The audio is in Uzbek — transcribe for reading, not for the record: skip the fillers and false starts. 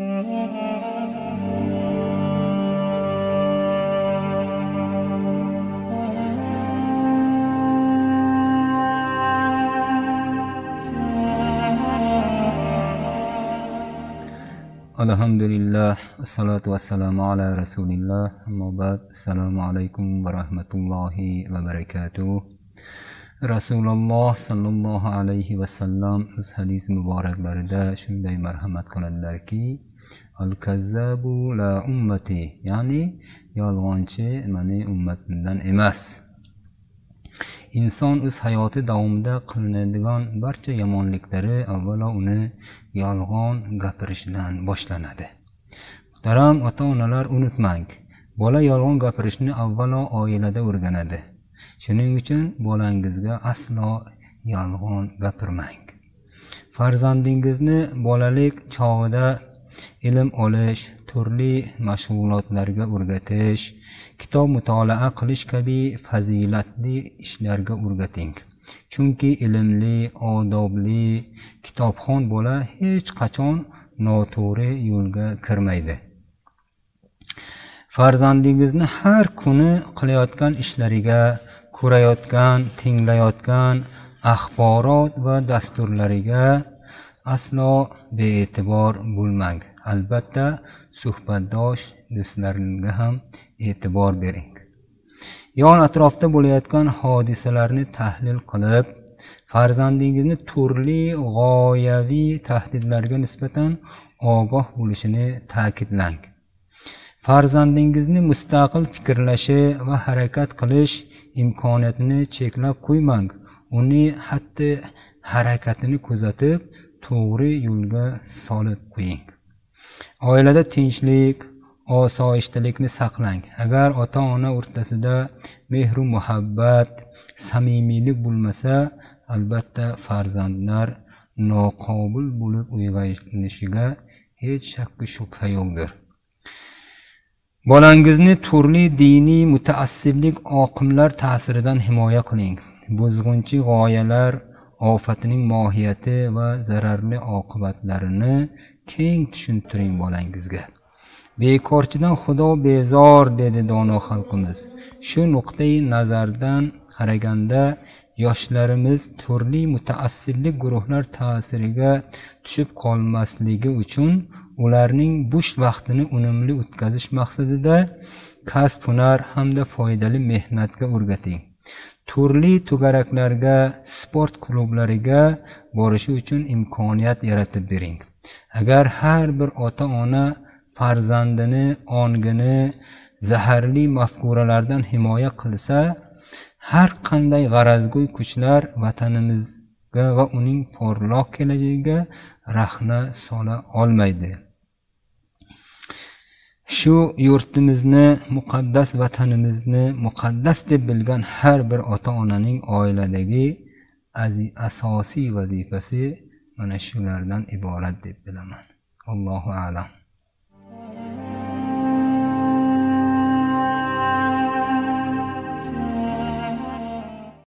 Alhamdulillah, assalatu vassalamu ala rasulillah, ammo ba'd. Assalomu alaykum va rahmatullohi va barakatuh. Rasululloh sallallohu alayhi va sallam o'z hadis muboraklarida shunday marhamat qiladilarki, al-kazzabu la ummati, ya'ni yolg'onchi meni ummatimdan emas. Inson o'z hayoti davomida qilinadigan barcha yomonliklari avvalo uni yolg'on gapirishidan boshlanadi. Muhtaram ota-onalar, unutmang, bola yolg'on gapirishni avvalo oilada o'rganadi. Shuning uchun bolangizga aslo yolg'on gapirmang. Farzandingizni bolalik chog'ida ilm olish, turli mashg'ulotlarga o'rgatish, kitob mutolaa qilish kabi fazilatli ishlarga o'rgating. Chunki ilmli, odobli, kitobxon bola hech qachon noto'g'ri yo'lga kirmaydi. Farzandingizni har kuni qilayotgan ishlariga, ko'rayotgan, tinglayotgan axborot va dasturlariga aslo bee'tibor bo'lmang. Albatta, suhbatdosh do'stlaringizga ham e'tibor bering. Yon atrofda bo'layotgan hodisalarni tahlil qilib, farzandingizni turli g'oyaviy tahdidlarga nisbatan ogoh bo'lishini ta'kidlang. Farzandingizni mustaqil fikrlashi va harakat qilish imkoniyatini cheklab qo'ymang. Uni xatti harakatini kuzatib, to'g'ri yo'lga solib qo'ying. Oilada tinchlik, osoyishtalikni saqlang. Agar ota-ona o'rtasida mehru muhabbat, samimiylik bo'lmasa, albatta farzandlar noqobil bo'lib uyg'onishiga hech shakku shubha yo'qdir. Bolangizni turli diniy mutaassiblik oqimlar ta'siridan himoya qiling. Buzg'unchi g'oyalar ofatining mohiyati va zararli oqibatlarini keng tushuntiring bolangizga. Bekorchidan Xudo bezor, dedi dono xalqimiz. Shu nuqtai nazardan qaraganda yoshlarimiz turli mutaassiblik guruhlar ta'siriga tushib qolmasligi uchun ularning bo'sh vaqtini unumli o'tkazish maqsadida kasb, hunar hamda foydali mehnatga o'rgating. Turli to'garaklarga, sport klublariga borishi uchun imkoniyat yaratib bering. Agar har bir ota-ona farzandini, ongini zaharli mafkuralardan himoya qilsa, har qanday g'arazgo'y kuchlar vatanimizga va uning porloq kelajagiga rahna sola olmaydi. Shu yurtimizni, muqaddas vatanimizni muqaddas deb bilgan har bir ota-onaning oiladagi asosiy vazifasi mana shulardan iborat deb bilaman. Allohu a'lam.